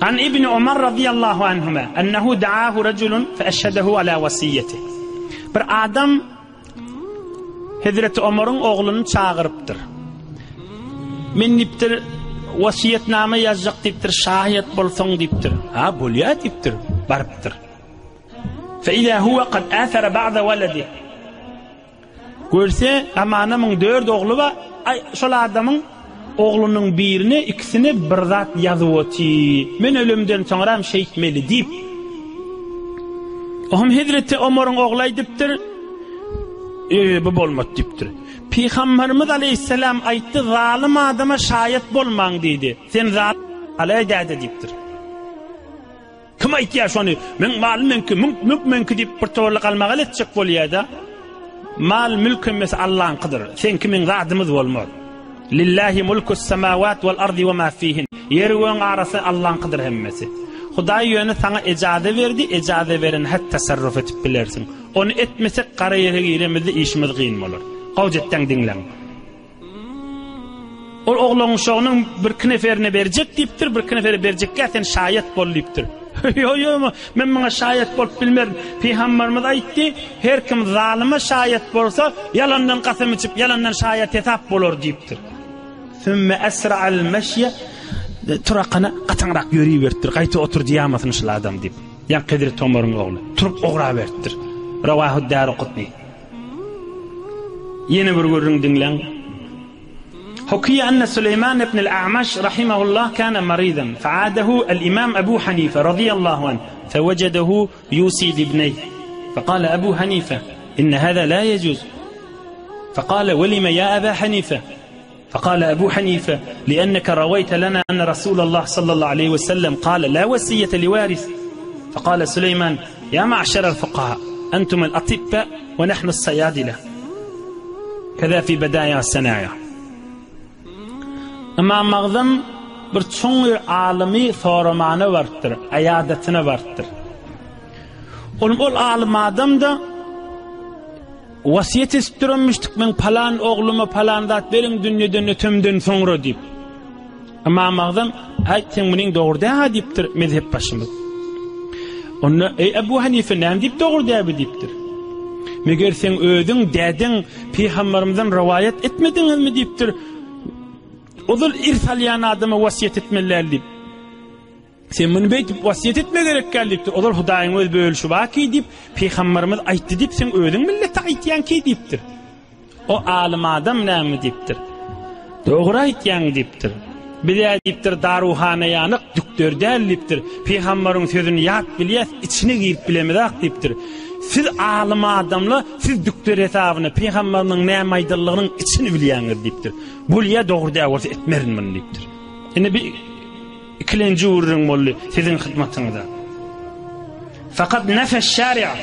An Ibni Omar razyýallahu anhuma ennehu da'ahu rajulun fe eşhedehu ala wasiýeti. Bir adam Hezreti Omaryň ogluny çagyrypdyr. Men diýipdir, wasiýetnama ýazjak diýipdir, şaýat bolsaň diýipdir. Ha, bolýa diýipdir, barypdyr. Fe iza huwa kad athara ba'da waladi. Görse, amanamyň dört ogly bar, aý, şol adamyň oglunyň birine, ikisine bir zat ýazyp otyr. Men ölemden soňram şeýtmeli diýip. Ohm hezreti Omaryň ogly aýdypdyr, E, bu bolmaz diýipdir. Pygamberimiz aleýhissalam aýtdy, zalym adama şaýat bolmaň diýdi. Sen zalym aleý däde diýipdir. Kim aýtýar şony? Meň malym meňki, mülk mülk meňki diýip bir towarly galmagal etjek bolýar-da. Mal mülk hemmesi Allaňkydyr. Seňki meň zadymyz bolmaz. Lillahi mulkus samawat wal ardi we ma fihin. Ýer gögüň arasy Allaňkydyr hemmesi. Hudaý ýöne saňa ejaza berdi, ejaza beren het tasarruf edip bilersiň. Ony etmesek gara ýere giremizde işimiz gyn bolar. Gowja etseň diňläň. Ol oglan uşagynyň birki neferine berjek diýipdir, birki nefere berjekkä sen şaýat bol diýipdir. Ýo, ýo, men muňa şaýat bolup bilmerin. Pygamberimiz aýtdy, her kim zalyma şaýat bolsa, ýalandan kasam içip, ýalandan şaýat hesap bolar diýipdir. Sümme esra'al meşye turakana gataňrak ýöriberipdir. Gaýta otur diýýämasyn şul adam diýip. Ýa Hezreti Omaryň ogly. Turup ograberipdir. Rawahu Darukutni. Ýene bir gürrüň diňläň. Hukiýe enne Süleýman ibn al-A'maş rahimehullah kana maridan fa'adahu al-Imam Abu Hanife radiyallahu anh fewejedehu yusi libneyh. Fekale Abu Hanife inne hâzâ lâ yecuz. Fekale ve lime ya Aba Hanife? Fekale Abu Hanife li'enneke raweyte lena enne Resulallah sallallahu aleyhi ve sellem kale la vesiyyete livaris. Fekale Süleyman ya ma'şerel fukaha entumul atibbe ve nahnu's sayadile. Keza fi bedaya senaya. Ymam Agzam bir çuň bir alymy soramana barypdyr, aýadatyna barypdyr. Ol, ol alym adam da Wasýet edip duranmyşdyk meň palan ogluma palan zat beriň dünýeden ötemden soňra diýip. Ymam Agzam, Aýt sen munyň dogry däl diýipdir mezhep başymyz. Onda eý Ebu Hanife näme diýip dogry däl diýipdir. Meger sen özüň dädeň pygambermizden rowaýat etmediňizmi diýipdir. Ozal irs alýan adama wasýet etmeli däl diýip. Sen muny beýdip wasýet etme gerek däl diýipdir. Ozal Hudaýyň öz bölüşi bar ki diýip, pygamberimiz aýtdy diýip, sen özüň millete aýtýaň ki diýipdir. O alym adam näme diýipdir? Dogry aýtýaň diýipdir. Biz-ä diýipdir, daruhana ýanyk, dükder däl diýipdir. Pygamberiň sözüni ýat bilýäs, içine girip bilemizak diýipdir. Siz alym adamlar, siz dükder hesabyna pygamberiniň näme aýdanlygynyň içini bilýäňiz diýipdir. Bolýa dogry däl bolsa etmerin muny diýipdir. Indi bir Ikilenji gürrüň boldy siziň hyzmatyňyza. Fakat nefeş şari'a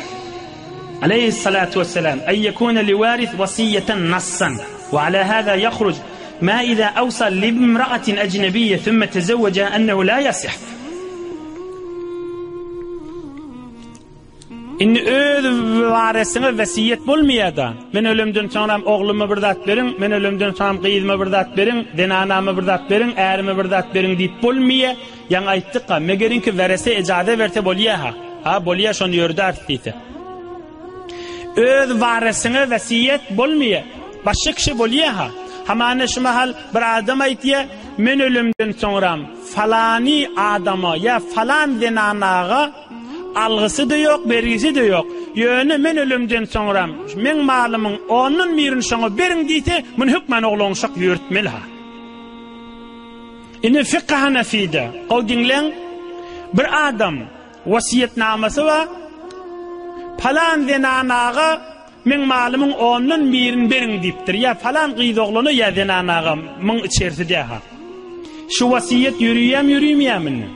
aleyhissalatu vesselam en yekune liwaris wasiyeten nassan ve ala hâzâ yahruc mâ izâ awsa limra'atin ecnebiyye thümme tezevvecaha ennehu lâ yasih. Indi öz waresiňe wesýet bolmaýar-da. Men ölemden soňram ogluma bir zat beriň, men ölemden soňram gyzyma bir zat beriň, zenanama bir zat beriň, ärime bir zat beriň diýip bolmaýar. Ýaňy aýtdyk-a, megeriňki werese ejaza berse bolýa-ha. Ha, bolýa, şony ýördäris diýse. Öz waresiňe wesýet bolmaýar. Başga kişä bolýa-ha. Hamana şu mahal bir adam aýtýar, men ölemden soňram falany adama ýa falan zenanaga Algysy-da ýok, bergisi-de ýok. Ýöne men ölemden soňram, meň malymyň ondan birini şoňa beriň diýse, muny hökman oglan-uşak ýörütmeli-ha. Indi fykh hanafide, gowy diňläň, bir adam wesýetnamasy bar, palan zenanaga meň malymyň ondan birini beriň diýipdir, ýa palan gyz oglana ýa zenanaga, muň içerisi dä-ha. Şu wesýet ýöriýämi, ýörimeýämi indi?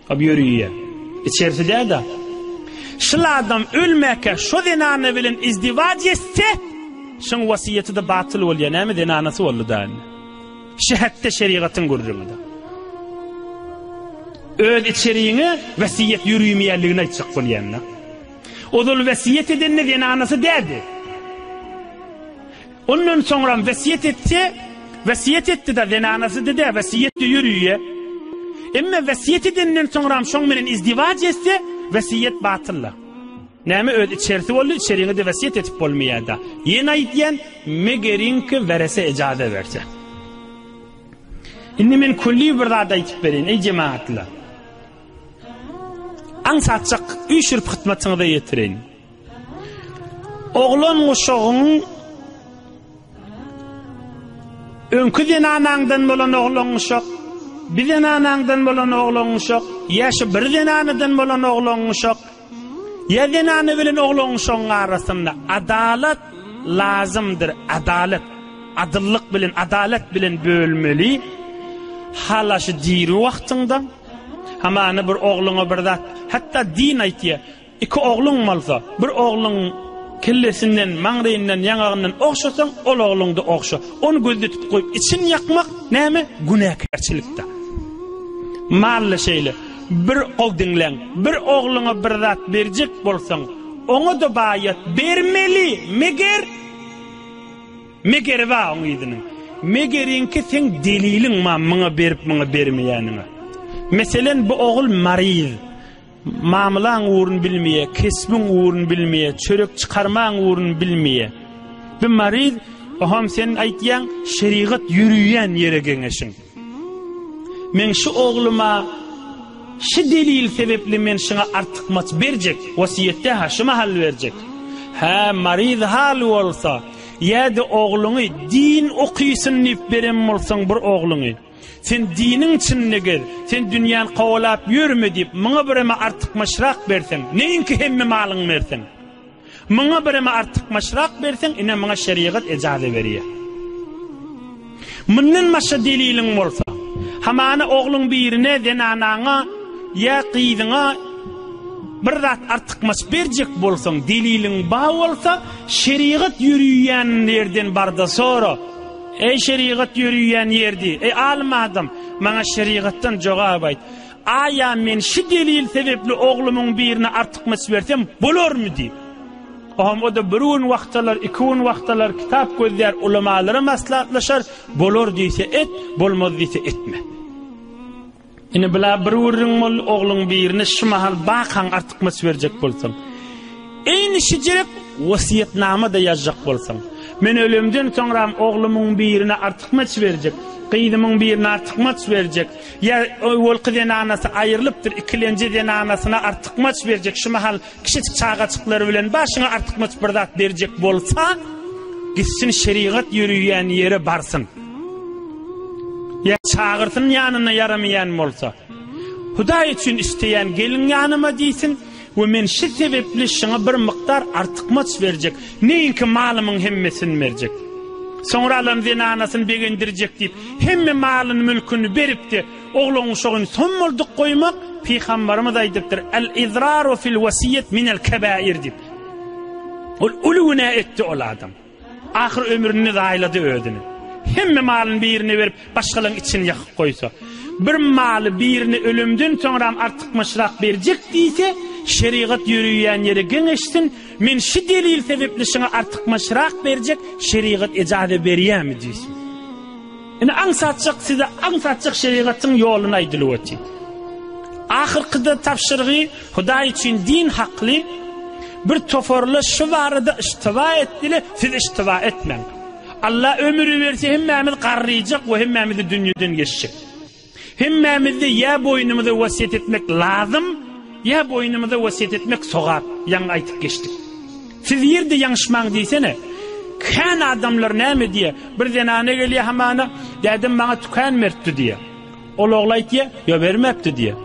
Hop ýörüýä. Içersi däl-de. Şul adam ölmäkä şo zenana bilen izdiwaç etse, şoň wasiýeti-de batyl bolýar. Näme zenanasy boldy da indi. Şu hetde şerigatyň gürrüňi-de. Öz içeriňe wasiýet ýörümeýänligini aýtjak bolýan-da. Ozal wasiýet edende zenanasy däldi. Ondan soňram wesýet etse, wesýet etdi-de, zenanasy-da dä, wesýet-de ýörüýe. Emme wesýet edenden soňram şoň menen izdiwaç etse, wesýet batyl-la. Näme öz içerisi boldy, içeriňi-de wesýet edip bolmaýar-da. Ýene aýdýan, megeriňki werese ejaza berse. Indi men külli bir zat aýdyp bereýin, eý jemagatlar. Aňsatjak üýşürip hytmatyňyza ýetireýin. Oglan guşagyň öňki zenanaňdan bolan oglan guşak, bir zenanaňdan bolan oglan guşak, ýa şu bir zenanadan bolan oglan guşak, ýa zenana bilen oglan guşagyň arasynda adalat lazymdyr, adalat, adyllyk bilen, adalat bilen bölmeli. Hala şu diri wagtyňda, hamana bir ogluňa bir zat, hatda din aýtýar, Iki ogluň bolsa, bir ogluň kellesinden, maňryýyndan, ýaňagyndan ogşasaň, ol ogluňda ogşa. Ony gözde tutup goýup, için ýakmak näme? Günäkärçilikde. Mal-da şeýle. Bir gowy diňläň. Bir ogluňa bir zat berjek bolsaň, oňa-da baýat bermeli, meger, megeri bar oň yzynyň. Megeriňki seň deliliň bar muňa berip, muňa bermeýäniňe. Meselen, bu ogul maryz. Mamlaň ugruny bilmeýär, kesbiň ugruny bilmeýär, çörek çykarmaň ugruny bilmeýär. Bu maryz, oham sen aýtýaň, şerigat ýörüýän ýere geňeşiň. Men şu ogluma şu delil sebepli men şuňa artykmaç berjek, wasiýetde ha şu mahal berjek. Hä, maryz hal bolsa, ýa-da ogluňy din okysyn diýip beren bolsaň bir ogluňy. Sen diniň içinde gez, sen dünýäni kowalap ýörme diýip, muňa bireme artykmaçrak berseň, neýinki hemme malyňy berseň? Muňa bireme artykmaçrak berseň, ine muňa şerigat ejaza berýär. Mundan başga deliliň bolsa, hamana ogluň birine, zenanaňa ýa gyzyňa bir zat artykmaç berjek bolsaň, deliliň bar bolsa, şerigat ýörüýän ýerden barda sora. Eý şerigat ýörüýän ýerdi, eý alym adam, maňa şerigatdan jogap aýt. Aýa men şi delil sebepli oglumyň birine artykmaç bersem bolarmy diýip. Ohm o-da bir gün wagt alar, iki gün wagt alar, kitap gözlär, ulamalara maslahatlaşar, bolar diýse et, bolmaz diýse etme. Ine bula bir gürrüň boldy, ogluň birine şu mahal bakaň artykmaç berjek bolsaň. Eýni şijirek wesýetnama-da ýazjak bolsaň. Men ölemden soňram oglumyň birine artykmaç berjek, gyzymyň birine artykmaç berjek, ýa owalky zenanasy aýrylypdyr, ikilenji zenanasyna artykmaç berjek, şu mahal kiçijik çagajyklary bilen başyňa artykmaç bir zat berjek bolsa, gitsin şerigat ýörüýän ýere barsyn. Ýa çagyrsyn ýanyna ýaramaýan bolsa. Hudaý üçin isleýän geliň ýanyma diýsin we men şi sebepli şyňa bir mukdar artykmaç berjek, neýinki malymyň hemmesini berjek. Soňra alan zenanasyny begendirjek diýip, hemme malyny mülküni beripdi. Oglan-uşagyny sommaldyk goýmak, Pygambarymyz aýdypdyr, El-izraru fil wasiýet minel kebair diýip. Ol uly günä etdi ol adam. Ahyr ömrüni zaýalady özüni. Hemme malyny birine berip, başgalaryň içini ýakyp goýsa. Bir maly birine ölümden soňram artykmaçrak berjek diýse, şerigat ýöreýän ýere geňeşsin, men şi delil sebepli şuňa artykmaçrak berjek, şerigat ejaza berýärmi diýsin. Ine aňsatjak size aňsatjak şerigatyň ýoluny aýdylyp otyr. Ahyrkyda tabşyrygy Hudaý üçin din hakly bir toparlar şu barada iştiba etdiler, siz iştiba etmäň. Allah ömür berse hemmämiz garryjak we hemmämiz dünýeden geçjek. Hemmämizde ýa boýnumyza wesýet etmek lazym, ýa boýnumyza wesýet etmek sogap, ýaňy aýtyp geçdik. Siz ýerde ýaňyşmaň diýsene. Kän adamlar näme diýýär? Bir zenana gelýär hamana, dädem maňa tükän beripdi diýýär. Ol ogly aýtýar, ýo bermepdi diýýär.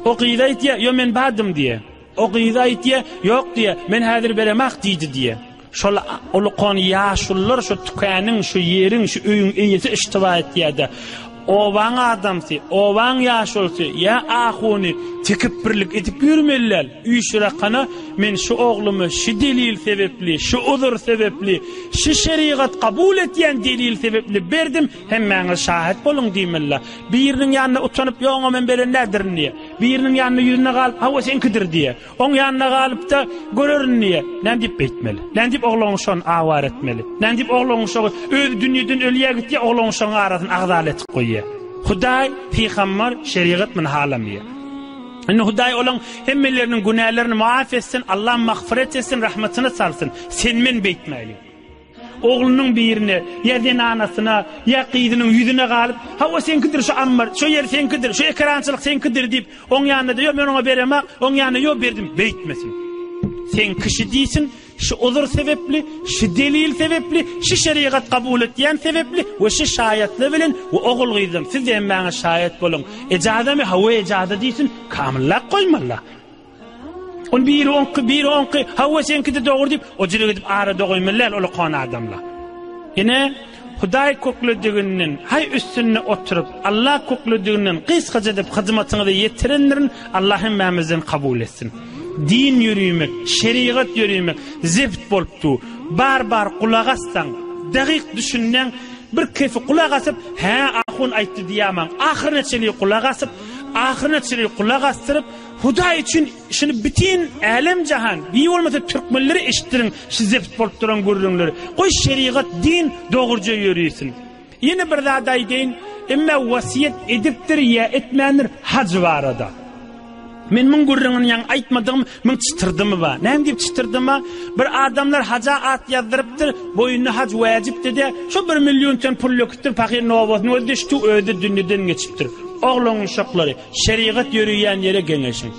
O gyz aýtýar, ýo men badym diýýär. O gyz aýtýar, ýok diýýär, men häzir beremak diýdi diýýär. Şol ulukan ýaşulular şu tükeniň, şu ýeriň, şu öýüň eýesi iştiba etýär-de, obaň adamsy, obaň ýaşulusy ýa ahuny tekepbirlik edip ýörmeli däl. Üýşürakana men şu oglumy şu delil sebepli, şu uzur sebepli, şu şerigat kabul etýän delil sebepli berdim, hemmäňiz şahyt boluň diýmeli. Biriniň ýanynda utanyp, ýok oňa men beren däldirin diýýär. Biriniň ýanynda ýüzüne galyp, hawa seňkidir diýýär. Oň ýanyna galyp-da, görerin diýýär. Näme diýip beýtmeli? Näme diýip oglan uşagyny awara etmeli? Näme diýip oglan uşagy özi dünýeden ölýär gitýär, oglan uşagyň arasyny agzala etip goýýar. Hudaý, pygambar, şerigat muny halamaýar. Indi Hudaý olaň hemmeleriniň günälerini muaf etsin, Allah magfyret etsin, rahmatyna salsyn. Sen-men beýtmäliň. Oglunyň birine, ýa zenanasyna, ýa gyzynyň ýüzüne galyp, Hawa, seňkidir şu ammar, şu ýer seňkidir, şu ekerançylyk seňkidir diýip, oň ýanynda-da, Ýok, men oňa beremak, oň ýanynda, Ýok, berdim, beýtmesin. Seň kişi diýsin, şu uzur sebepli, şu delil sebepli, şu şerigat kabul etýän sebepli we şu şaýatlar bilen we ogul-gyzlarym, siz-de hemmäňiz şaýat boluň. Ejazamy? Hawa, ejaza diýsin, kamyllap goýmaly. Ol biri oňky, biri oňky, hawa seňki-de dogry diýip, o jüre gidip arada goýmaly däl ol okon adamlar. Ine, Hudaý köklediginden, haý üstünde oturyp, Allah köklediginden gysgaça edip hyzmatyňyzy ýetirendirin, Allah hemmämizden kabul etsin. Din ýörimek, şerigat ýörimek zebt bolup dur. Bar-bar gulak assaň, dagyk düşünseň, bir kefi gulak asyp, hä ahun aýtdy diýämaň, ahyryna çenli gulak asyp, ahyryna çenli gulak asdyryp, Hudaý üçin şuny bütin älem-jahan, bir bolmasa türkmenlere eşitdiriň şu zebt bolup duran gürrüňleri. Goý şerigat, din dogruja ýörisin. Ýene bir zat aýdaýyn, emme wasiýet edipdir ýa etmändir haj barada. Men muň gürrüňini ýaňy aýtmadygym, muň çytyrdymy bar. Näme diýip çytyrdyma? Bir adamlar haja at ýazdyrypdyr, boýnuna haj wäjipdi-de, şo bir million ten pul döküpdir, pahyr nobatyny gözleşdi, özi dünýeden geçipdir. Oglan uşaklary. Şerigat ýöreýän ýere geňeşiň.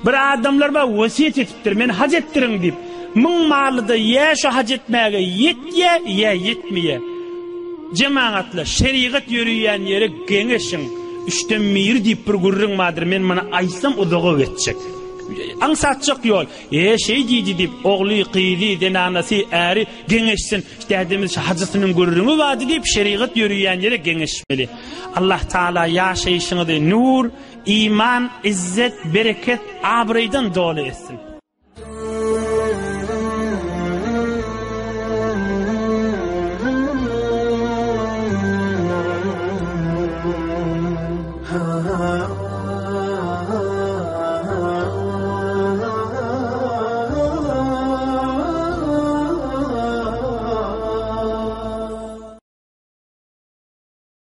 Bir adamlar bar wesýet etipdir, meni haj etdiriň diýip. Muň maly-da ýa şo haj etmäge ýetýä, ýa ýetmeýä. Jemagatlar, şerigat ýöreýän ýere geňeşiň. Üçden biri diýip bir gürrüň bardyr, men muny aýtsam uzaga geçjek. Aňsatjak ýol. E, şeý diýdi diýip, ogly, gyzy, zenanasy, äri geňeşsin. Dädemiz şu hajysynyň gürrüňi bardy diýip, şerigat ýöreýän ýere geňeşmeli. Allah Taala ýaşaýşyňyzy nur, iman, izzet, bereket, abraýdan doly etsin.